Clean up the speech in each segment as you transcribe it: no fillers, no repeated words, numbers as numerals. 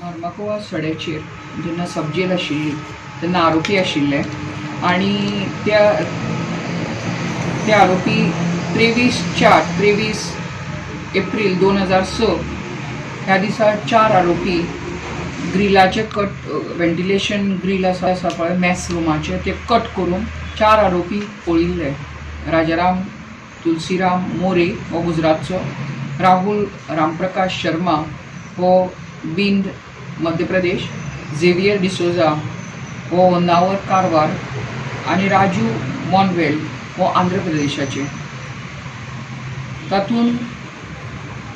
मार्मागोवा सड्याचेर जेन्ना सबजेल आशिल्ली तेन्ना आरोपी आशिल्ले आनी त्या ते आरोपी 23/4, 23 एप्रील 2006 ह्या दिसा चार आरोपी ग्रिलाचे कट, व्हेंटिलेशन ग्रील आसा आसा पळय मॅस रुमाचे, ते कट करून चार आरोपी पळिल्ले. राजाराम तुलसीराम मोरे हो गुजरातचो, राहुल रामप्रकाश शर्मा हो बिंद, मध्य प्रदेश, झेवियर डिसोजा हो होन्नावर, कारवार आनी राजू मॉनवेल हो आंध्र प्रदेशाचे. तातूंत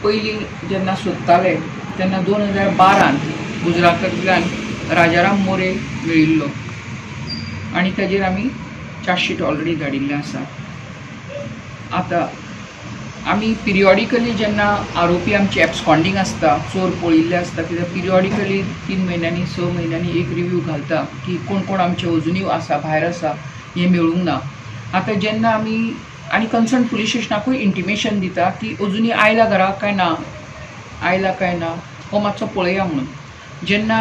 पयलीं जेन्ना सोदताले तेन्ना 2012त गुजरातांतल्यान राजाराम मोरे मेळिल्लो आनी ताजेर आमी चार्जशीट ऑलरेडी धाडिल्लें आसा. आतां आमी पिरियॉडिकली जेन्ना आरोपी आमचे एब्सकॉन्डींग आसता, चोर पळिल्ले आसता कित्याक, पिरियॉडिकली 3 म्हयन्यांनी, 6 म्हयन्यांनी एक रिव्यू घालता की कोण कोण आमचे अजुनूय आसा, भायर आसा, हे मेळूंक ना. आतां जेन्ना आमी आनी कन्सर्न पुलीस स्टेशनाकूय इंटिमेशन दिता की अजुनूय आयला घरा काय ना, आयला काय ना, हो मातसो पळया म्हणून. जेन्ना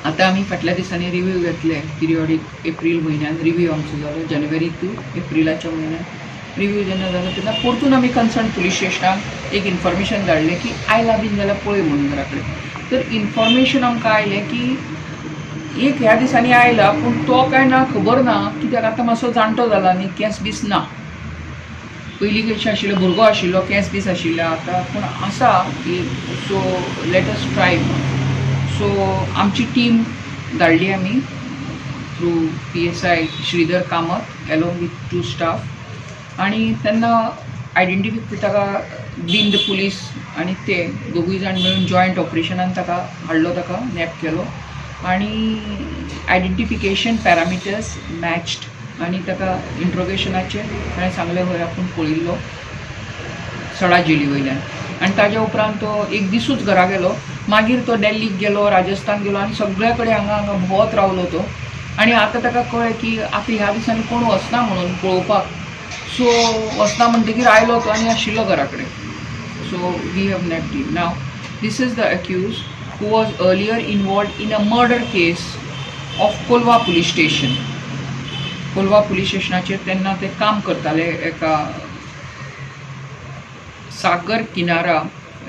आतां आमी फाटल्या दिसांनी रिव्यू घेतले, पिरियॉडीक एप्रील म्हयन्यान रिव्यू आमचो जालो, जानेवारी टू एप्रिलाच्या म्हयन्यान रिव्यू जेन्ना जालो तेन्ना परतून आमी कन्सर्न पुलीस स्टेशनाक एक इन्फॉर्मेशन धाडलें की आयला बीन जाल्यार पळय म्हणून घरा कडेन. तर इन्फॉर्मेशन आमकां आयलें की एक ह्या दिसांनी आयला, पूण तो काय ना खबर ना, कित्याक आतां मातसो जाणटो जाला न्ही, केंस बीस ना. पयलीं कशें आशिल्लें, भुरगो आशिल्लो, केंस बीस आशिल्ले, आतां पूण आसा की so let us try. So आमची टीम धाडली आमी through PSI Shridhar Kamat along with two staff आनी तेन्ना आयडेंटिफाय ताका बिंद पुलीस आनी ते दोगूय जाण मेळून जॉयंट ऑपरेशनान ताका हाडलो, ताका नॅब केलो आनी आयडेंटिफिकेशन पॅरामिटर्स मॅच्ड आनी ताका इंट्रोगेशनाचेर ताणें सांगलें, हय, आपूण पळयिल्लो सडा जेली वयल्यान. आनी ताज्या उपरांत तो एक दिसूच घरा गेलो. मागीर तो दिल्लीक गेलो, राजस्थान गेलो आनी सगळ्या कडेन हांगा हांगा भोंवत रावलो तो. आनी आतां ताका कळ्ळें की आतां ह्या दिसांनी कोण वचना म्हणून पळोवपाक. सो वचना म्हणटकीर आयलो तो आनी आशिल्लो घरा कडेन. So we have nabbed him. Now this is the accused who was earlier involved in a murder case of Colva police station. Colva police स्टेशनाचेर तेन्ना ते काम करताले एका सागर किनारा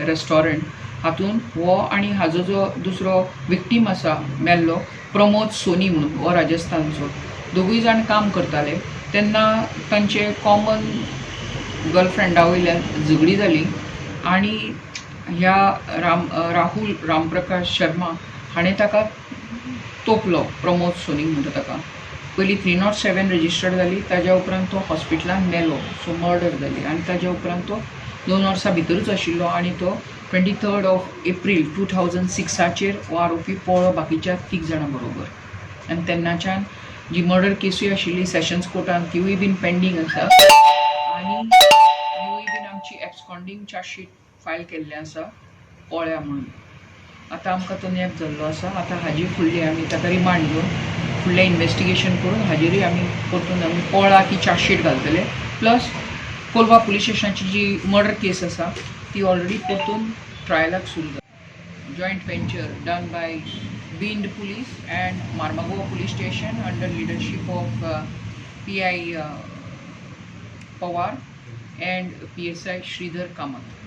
रेस्टॉरंट. हातून हो आनी हाजो जो दुसरो विक्टीम आसा मेल्लो, प्रमोद सोनी म्हणून, हो राजस्थानचो, दोगूय जाण काम करताले. तेन्ना तांचे कॉमन गर्लफ्रेंडा वयल्यान झगडी जाली आनी ह्या राहुल रामप्रकाश शर्मा हाणें ताका तोपलो, प्रमोद सोनी म्हणटा ताका. पयलीं 307 रजिस्टर्ड जाली. ताज्या उपरांत तो हॉस्पिटलान मेलो. सो मर्डर जाली आनी ताज्या उपरांत तो 2 वर्सां भितरूच आशिल्लो आनी तो 23rd of April 2006चेर हो आरोपी पळ्ळो बाकीच्या तीग जाणां बरोबर. आनी तेन्नाच्यान जी मर्डर केसूय आशिल्ली सेशन्स कोर्टान, तिवूय बीन पेंडींग आसा आनी हिवूय बीन आमची एब्सकॉन्डींग चार्जशीट फायल केल्लें आसा पळ्या म्हणून. आतां आमकां तो नॅब जाल्लो आसा. आतां हाजी फुडली आमी ताका रिमांड घेवन फुडलें इन्वेस्टिगेशन करून हाजेरूय आमी परतून आमी पळा की चार्जशीट घालतले. प्लस कोलवा पुलीस स्टेशनाची जी मर्डर केस आसा ती ऑलरेडी परतून ट्रायलाक सुरू जाता. Joint venture done by Bhind Police and Marmagoa Police Station under leadership of PI Pawar and PSI Sridhar Kamath.